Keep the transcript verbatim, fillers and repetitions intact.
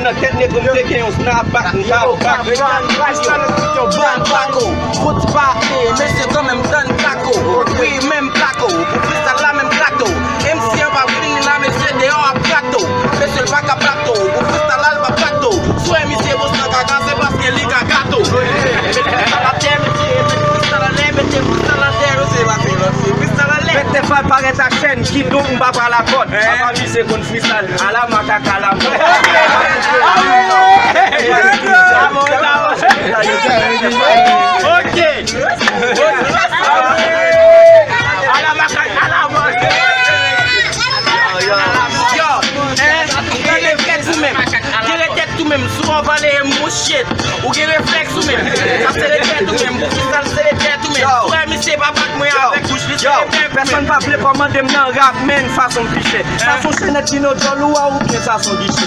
Tèt negre m te gen yon snapback, m ta bak. Freestyle, freestyle, yon ban bako. Fout pate, mesye kanmenm tann tako. Wi, menm plako. Pou freestyle la, menm plato. M C an pa vini la, mesye deyò ap plato. Mesye l pa ka plato. Pou freestyle la, l pa plato. Sou M C boss nan kaka, se paske li ka gato. Met freestyle atè, mesye, met freestyle anlè, mete freestyle atè, mesye, pa fè lòt, freestyle anlè. Mete fal parèt ak chèn, kidonk m pa pral akòd. Apa misye konn freestyle, ala makak, ala mò. Ok. Ala makak, ala mò. Yo, eh, gade tèt ou menm. Gade tèt ou menm. Si w anvale m, ou shit. Ou gen reflèks ou menm. Sa se tèt ou menm. Pou ki sa se tèt ou menm. Frè, misye pa bat mwen avèk bouch li, se tèt ou menm. Pèsonn pa vle kòmande m nan rap, men fason m piche. Sa son chenèt Dino Djòl ou a oubyen sa son giche?